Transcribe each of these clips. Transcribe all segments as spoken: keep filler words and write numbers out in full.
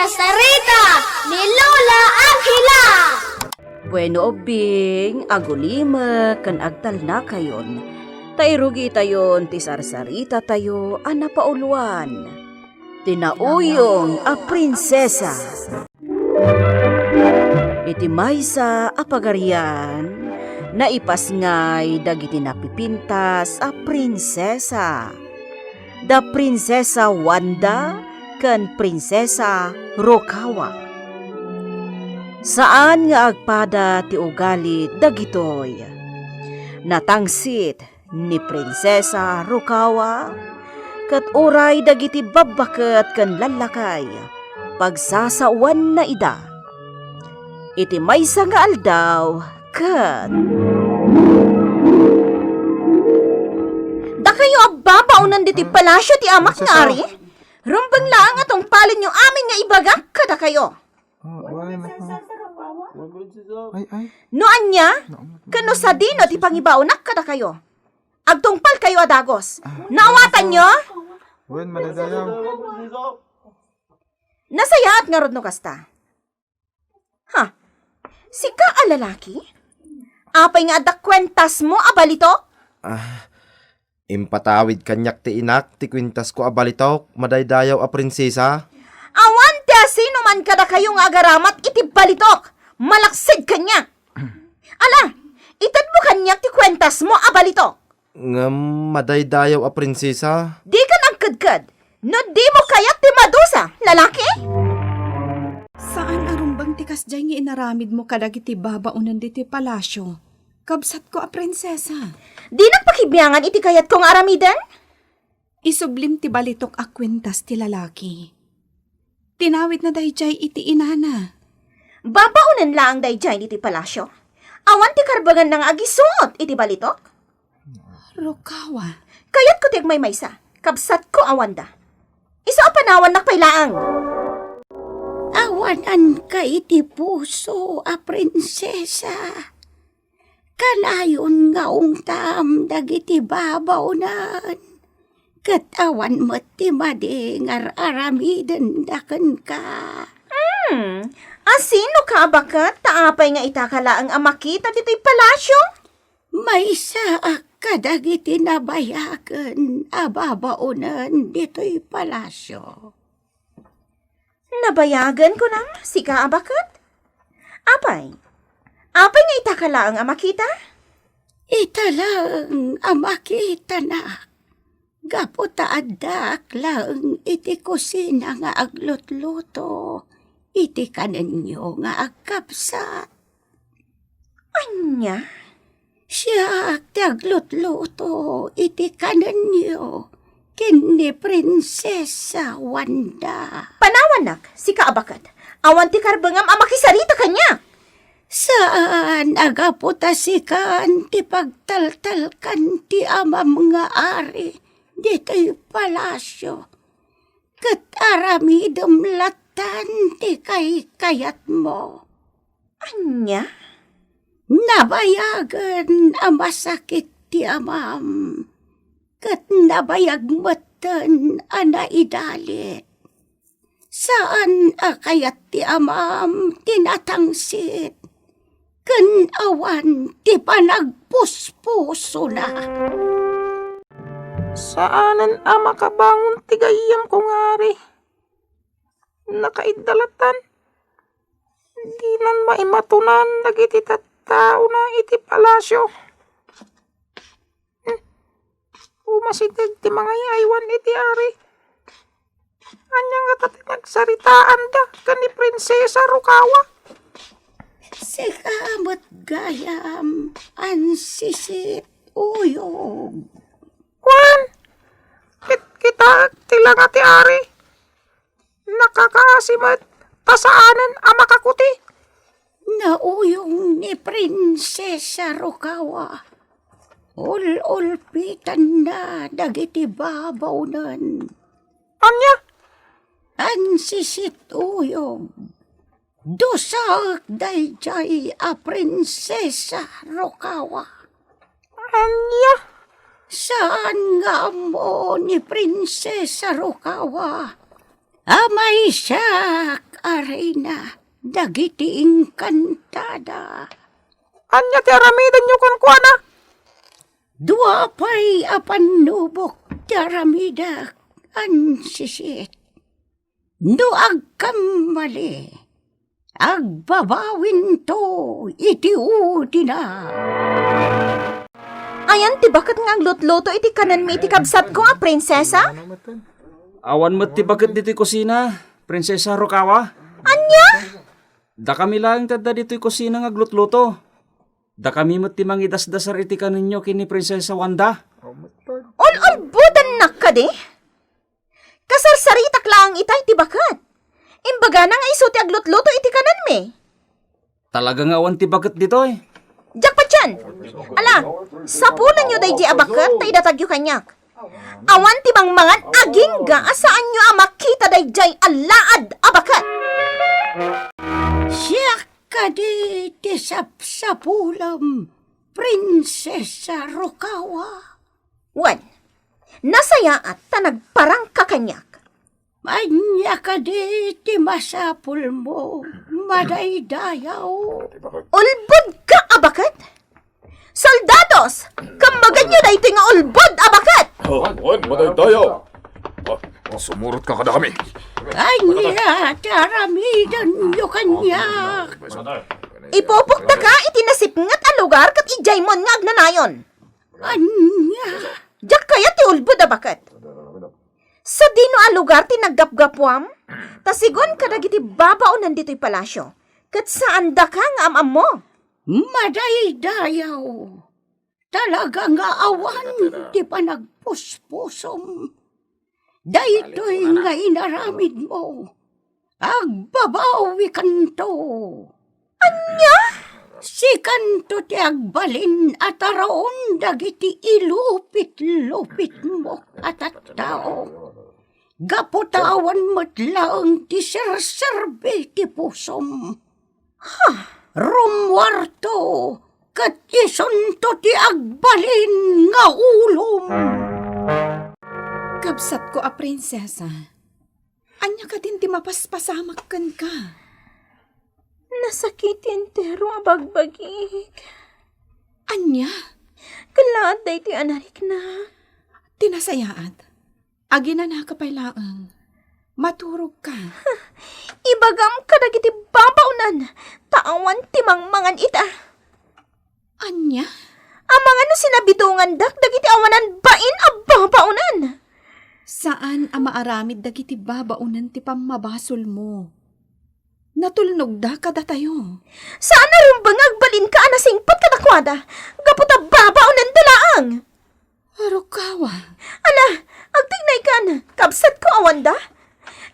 Sarita ni Lola Angela. Bueno, ubbing, agulimek ken agtalnakayon, ta irugitayon ti sarsaritatayo a napauluan, ti Nauyong a Prinsesa. Iti maysa a pagarian, naipasngay dagiti napipintas a prinsesa. Da Prinsesa Wanda ken Prinsesa Rukawa. Saan nga agpada ti ugali dagitoy. Natangsit ni Prinsesa Rukawa, ket uray dagiti babbaket ken lallakay, pagsasawanna ida. Iti maysa nga aldaw, ket dakayo a babaonen diti palasio ti amak nga ari? Rumbeng laeng a tungpalenyo amin nga ibagak kadakayo. Ah, why, ma-, ay, ay. No ania, ken no sadino ti pangibaonak kadakayo. Agtungpalkayo a dagus. Ah. Naawatanyo? Wen, madaydayaw. Nasayaat ngarud no kasta. Ha? Sika a lalaki? Apay nga adda kuentasmo a balitok? Ah, impatawid kaniak ti inak ti kuentasko a balitok, madaydayaw a prinsesa. Awan ti asinoman kadakayo nga agaramat iti balitok. Malaksid kaniak. Ala, itedmo kaniak ti kuentasmo a balitok. Ngem madaydayaw a prinsesa. Dikan agkedked no dimo kayat ti madusa, lalaki? Saan a rumbeng ti kasdiay nga inaramidmo kadagiti babaonen diti palasio, kabsatko a prinsesa. Dinak pakibiangan iti kayatko nga aramiden? Isublim ti balitok a kuentas ti lalaki. Tinawidna daydiay iti inana. Babaonen laeng daydiay ditoy palasio. Awan ti karbenganna nga agisuot iti balitok. Rukawa. Kayatko ti agmaymaysa. Kabsatko a Wanda. Isu a panawannak pay laeng. Awananka iti puso a prinsesa. Kanayon nga ungtam dagiti babaonen, ket awan met ti madi nga ar-aramidenda kenka. Hmm, asino ka a baket ta apay nga itaka laeng a makita ditoy palasio? Maysaak kadagiti nabayagen a babaonen ditoy palasio. Nabayagen, kunam, sika a baket? Apay? Apay nga itaka laeng a makita? Ita laeng a makitanak, gapu ta addaak laeng iti kusina nga aglutluto iti kanenyo nga agkabsat. Ania? Siak ti aglutluto iti kanenyo ken ni Prinsesa Wanda. Panawannak, sika a baket. Awan ti karbengam a makisarita kaniak. Saan a gapu ta sikan ti pagtaltalkan ti amam nga ari ditoy palasio, ket aramidem lattan ti kaykayatmo. Ania? Nabayagen a masakit ti amam, ket nabayag metten a naidalit. Saan a kayat ti amam ti natangsit, ken awan ti panagpuspusona. Saanen a makabangon ti gayyemko nga ari. Nakaidda lattan. Dinan maimatonan dagiti tattaona iti palasio. Hmm. Umasideg ti mangay-aywan iti ari. Ania ngata ti nagsaritaanda ken ni Prinsesa Rukawa? Sika met gayam, ansisit uyog. Wen, kitkitaek ti langa ti ari. Nakakaasi met ta saanen a makakuti. Nauyong ni Prinsesa Rukawa. Ul-ulpitanna dagiti babaonen. Ania? Ansisit uyog. Dusaek daydiay a Prinsesa Rukawa. Ania? Saan nga ammo ni Prinsesa Rukawa A maysak a reyna dagiti engkantada. Ania ti aramidenyo kenkuana? Dua pay a pannubok ti aramidek, Ansisit. No agkammali, agbabawinto iti udina. Ayan ti baket nga aglutluto iti kanenmi iti kabsatko a prinsesa? Awan met ti baket ditoy kusina, Prinsesa Rukawa. Ania? Dakami laeng ti adda ditoy kusina nga aglutluto. Dakami met ti mangidasdasar iti kanenyo ken ni Prinsesa Wanda. Ul-ulbodannak kadi? Kasarsaritak laeng itay ti baket. Imbagana nga isu ti aglutluto iti kanenmi. Talaga nga awan ti baket ditoy. Diak patien! Ala, sapulenyo daydiay a baket ta idatagyo kaniak. Awan ti mangmangan agingga a saanyo a makita daydiay a laad a baket. Siak kadi ti sapsapulem, Prinsesa Rukawa. Wen, nasayaat ta nagparangka kaniak. Ania kadi ti masapulmo, madaydayaw? Ulbodka a baket? Soldados, kammaganyo daytoy nga ulbod a baket! Oh, wen, madaydayaw. Ah, sumurotka kadakami. Ania ti aramidenyo kaniak? Ipupokdaka iti nasipnget a lugar ket idiaymon nga agnanayon. Ania? Diak kayat ti ulbod a baket. Sadino a lugar ti naggapgapuam? Ta sigun kadagiti babaonen ditoy palasio, ket saandaka nga am-ammo. Madaydayaw, talaga nga awan ti panagpuspusom. Daytoy nga inaramidmo, agbabawikanto. Ania? Sikanto ti agbalin a taraon dagiti ilupit-lupitmo a tattao. Gapu ta awan met laeng ti serserbi ti pusom. Ha? Rummuarto, ket isunto ti agbalin nga ulom. Kabsatko a prinsesa, ania kadin ti mapaspasamak kenka? Nasakit ti entero a bagbagik. Ania? Ket laat daytoy a narikna. Ti nasayaat, aginanaka pay laeng. Maturogka. Ibagam kadagiti babaonen, ta awan ti mangmangan ita. Ania? Amangan no sinabidongandak dagiti awanan bain a babaonen. Saan a maaramid dagiti babaonen ti pammabasolmo. Natulnogda kadatayo. Saan a rumbeng nga agbalinka a nasingpet kadakuada, gapu ta babaonenda laeng. Rukawa. Ala, agtignaykan, kabsatko a Wanda.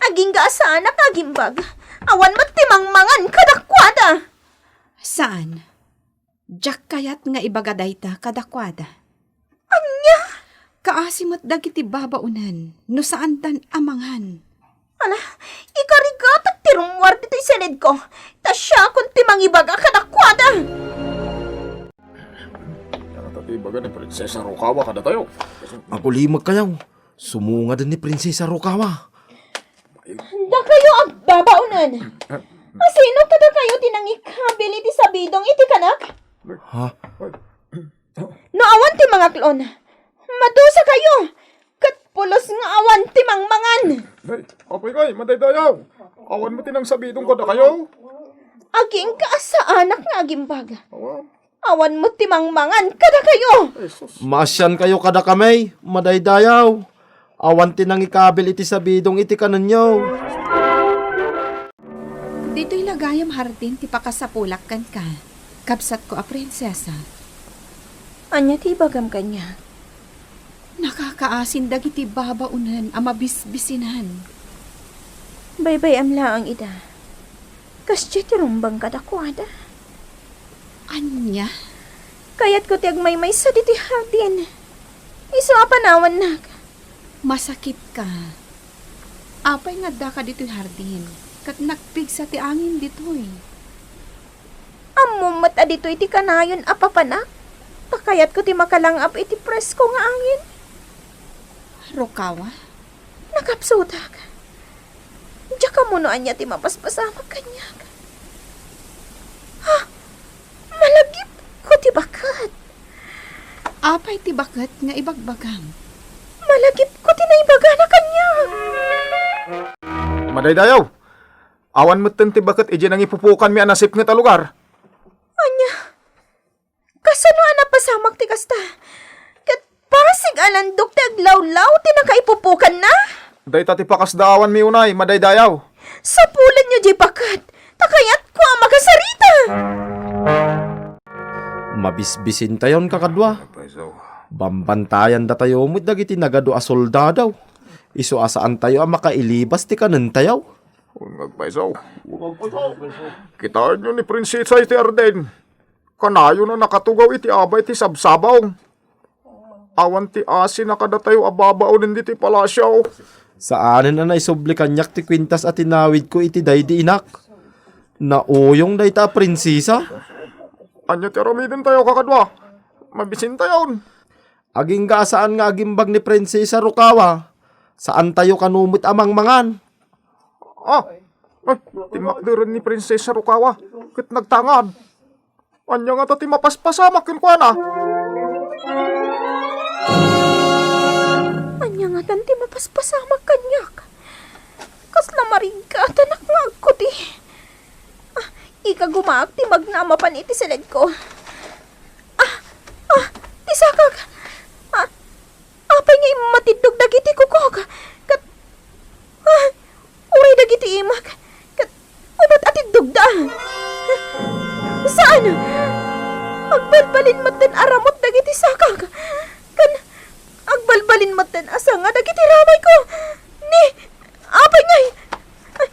Agingga a saanak nga agimbag. Awan met ti mangmangan kadakuada. Saan. Diak kayat nga ibaga dayta kadakuada. Ania? Kaasi met dagiti babaonen no saandan a mangan. Ala, ikarigatak ti rummuar ditoy sinedko, ta siakon ti mangibaga kadakuada. Ania ti ibaga ni Prinsesa Rukawa kadatayo? Agulimekkayo. Sumungaden ni Prinsesa Rukawa. Dakayo a babaonen! Asino kadakayo ti nangikabil iti sabidong iti kanak? Ha? No awan ti mangaklon, madusakayo, ket pulos nga awan ti mangmangan. Ay, apay kay, madaydayaw. Awan met ti nangsabidong kadakayo. Agingga a saanak nga agimbag. Awan. Awan met ti mangmangan kadakayo. Jesus. Maasiankayo kadakami, madaydayaw. Awan ti nangikabil iti sabidong iti kanenyo. Ditoy la gayam hardin ti pakasapulak kenka, kabsatko a prinsesa. Ania ti ibagam kaniak? Nakakaasin dagiti babaonen a mabisbisinan. Baybay-am laeng ida. Kasdiay ti rumbeng kadakuada. Ania? Kayatko ti agmaymaysa ditoy hardin. Isu a panawannak. Masakitka. Apay nga addaka ditoy hardin, ket nagpigsa ti angin ditoy? Ammom met a ditoy ti kanayon a papanak, ta kayatko ti makalang-ap iti presko nga angin. Rukawa? Nakapsutak. Kamuno ania ti mapaspasamak kaniak? Ha? Malagipko ti baket. Apay ti baket nga ibagbagam? Malagipko ti naibagana kaniak. Madaydayaw! Awan metten ti baket idiay nangipupuokanmi a nasipnget a lugar. Ania? Kasano a napasamak ti kasta? Ket basig a nandok ti aglawlaw ti nakaipupukanna? Dayta ti pakasdaawanmi unay, madaydayaw. Sapulenyo diay baket, ta kayatko a makasarita. Mabisbisintayon, kakadua. Bambantayandatayo met dagiti nagadu a soldado. Isu a saantayo a makailibas ti kanentayo. Wen nga agpayso. Kitaenyo ni Prinsesa iti Arden. Kanayon a nakatugaw iti abay ti sabsabong. Awan ti asina kadatayo a babaonen ditoy palasio. Saanen a naisubli kaniak ti kuintas a tinawidko iti daydi inak. Nauyong dayta a prinsesa. Ania ti aramidentayo, kakadua? Mabisintayon. Agingga a saan nga agimbag ni Prinsesa Rukawa, saantayo kano met a mangmangan. Ah, ay, timmakderen ni Prinsesa Rukawa, ket nagtangad. Ania ngata ti mapaspasamak kenkuana? Ania ngatan ti mapaspasamak kaniak? Kasla marigatanak nga agkuti. Ah, ikagumaak ti magna a mapan iti siledko. Ah, ah, ti sakak. Ah, apay nga immatiddog dagiti kukok? Ket, ah, uray dagiti imak. Ket, ubat atiddogda. Saan? Agbalbalin metten a ramut dagiti sakak. Ken, agbalbalin metten a sanga dagiti ramayko. Ni, apay ngay?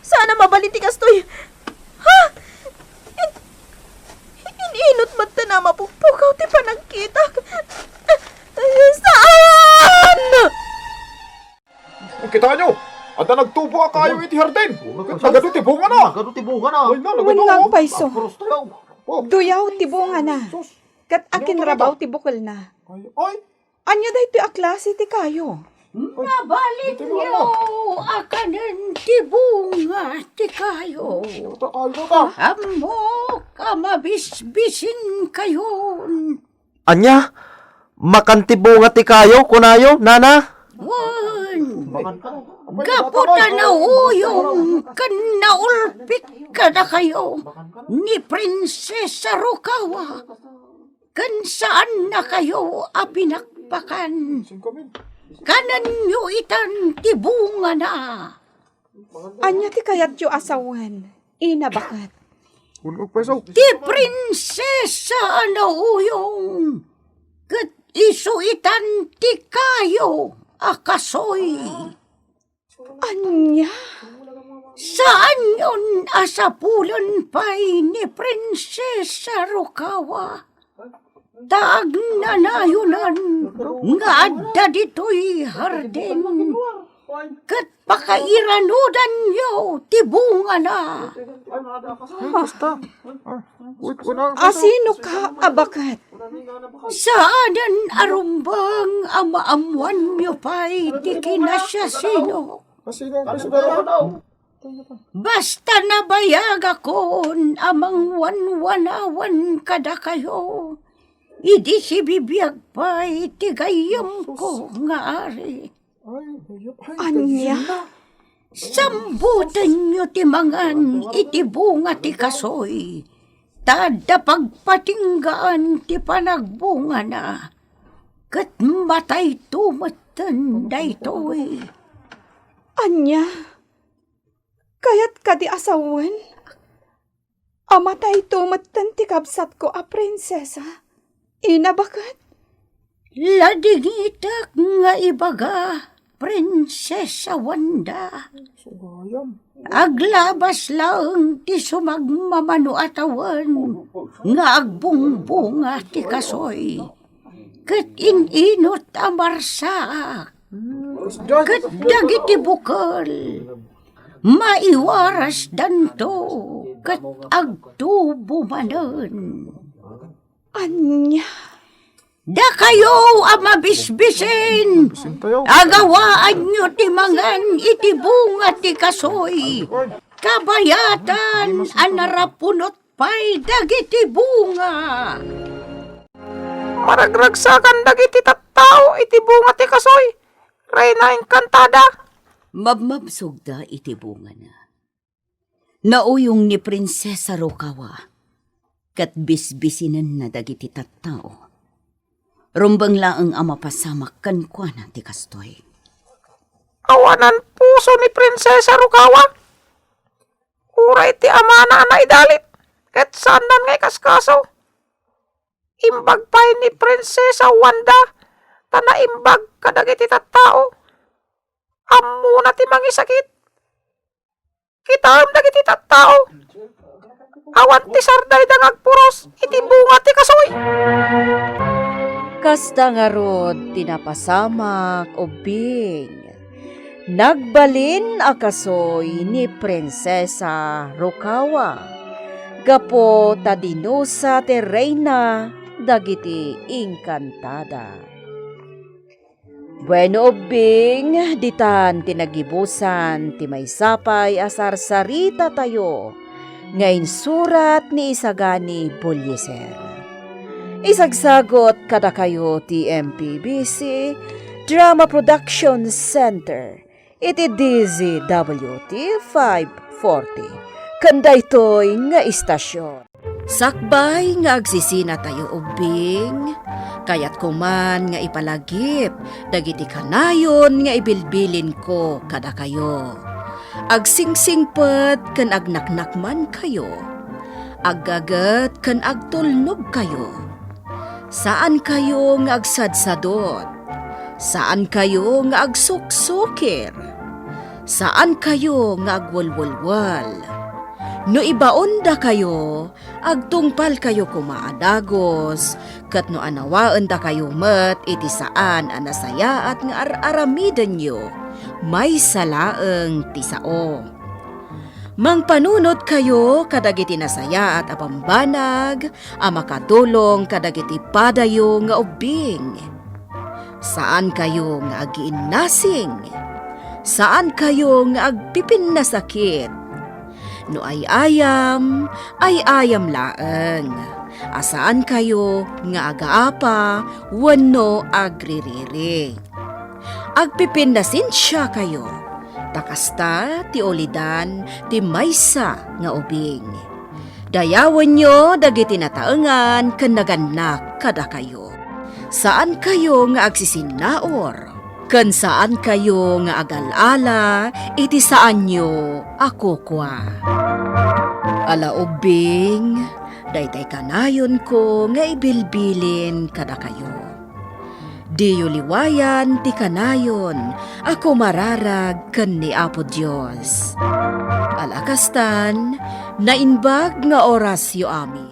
Saan a mabalin ti kastoy? Ha? In-, in-inut met ta a mapukpukaw ti panagkitak. Saan? Kitaenyo, adda nagtubo a kayo iti hardin. Ket nagadu ti bungana. Nagadu ti bungana. Ay na, nagadu. Wen nga agpayso. Puros tayo. Oh. Duyaw ti bungana. Sus. Ket akinrabaw ti bukelna. Ay, ay. Ania daytoy a klase ti kayo? Mabalinyo a kanen ti bunga ti kayo. Ammok a mabisbisinkayon. Ania? Makan ti bunga ti kayo, kunayo, nana? Wen, gapu ta nauyong ken naulpit kadakayo ni Prinsesa Rukawa. Ken saannakayo a pinakpakan. Kanenyo itan ti bungana. Ania ti kayatyo a sawen, Ina Baket? Ti prinsesa a nauyong, ket isu itan ti kayo a kasoy. Ania? Saanyon a sapulen pay ni Prinsesa Rukawa ta agnanayonan nga adda ditoy hardin ket pakairanudanyo ti bungana. Basta. Asinoka a baket? Saanen a rumbeng a maammoanyo pay ti kinasiasino. Basta nabayagakon a mangwanwanawan kadakayo idi sibibiag pay ti gayyemko nga ari. Ania? Sambutenyo ti mangan iti bunga ti kasoy, ta adda pagpatinggaan ti panagbungana, ket matayto metten daytoy. Ania? Kayat kadi a sawen? A matayto metten ti kabsatko a prinsesa, Ina Baket? Ladingitek nga ibaga, Prinsesa Wanda. Aglabas laeng ti sumagmamano a tawen nga agbungbunga ti kasoy. Ket in-inut a marsaak, ket dagiti bukel, maiwarasdanto, ket agtubo manen. Ania? Dakayo a mabisbisin, agawaanyo ti mangan iti bunga ti kasoy, kabayatan a narapunot pay dagiti bunga. Maragragsakan dagiti tattao iti bunga ti kasoy, Reyna Encantada. Mabmabsogda iti bungana. Nauyong ni Prinsesa Rukawa, ket bisbisinenna dagiti tattao. Rumbeng laeng a mapasamak kenkuana ti kastoy. Awanan puso ni Prinsesa Rukawa. Uray ti amana a naidalit, ket saannan nga ikaskaso. Imbag pay ni Prinsesa Wanda, ta naimbag kadagiti tattao. Ammona ti mangisakit. Kitaem dagiti tattao. Awan ti sardayda nga agpuros iti bunga ti kasoy. Kasta ngarud ti napasamak, ubbing. Nagbalin a kasoy ni Prinsesa Rukawa gapu ta dinusa ti reyna dagiti Encantada. Bueno, ubbing, ditan ti nagibusan ti maysa pay a sarsaritatayo nga insurat ni Isagani Bullieser. Isagsagot kadakayo ti M P B C Drama Production Center iti D Z W T five forty ken daytoy nga istasion. Sakbay nga agsisinatayo, ubbing, kayatko man nga ipalagip dagiti kanayon nga ibilbilinko kadakayo. Agsingsingpet ken agnaknakmankayo. Aggaget ken agtulnogkayo. Saankayo nga agsadsadot. Saankayo nga agsuksukir. Saankayo nga agwelwelwel. No ibaondakayo, agtungpalkayo koma a dagus, ket no anawaendakayo met iti saan a nasayaat nga ar-aramidenyo, maysa laeng ti sao. Mangpanunotkayo kadagiti nasayaat a bambanag a makadulong kadagiti padayo nga ubbing. Saankayo nga agiinnasing. Saankayo nga agpipinnasakit. No ay-ayam, ay-ayam laeng. A saankayo nga agaapa wenno agririri. Agpipinnasensiakayo, ta kasta ti ulidan ti maysa nga ubing. Dayawenyo dagiti nataengan ken nagannak kadakayo. Saankayo nga agsisinnaur, ken saankayo nga agal-ala iti saanyo a kukua. Ala ubbing, daytay kanayonko nga ibilbilin kadakayo. Diyo liwayan ti kanayon a kumararag ken ni Apo Dios. Ala kastan, naimbag nga orasyo amin.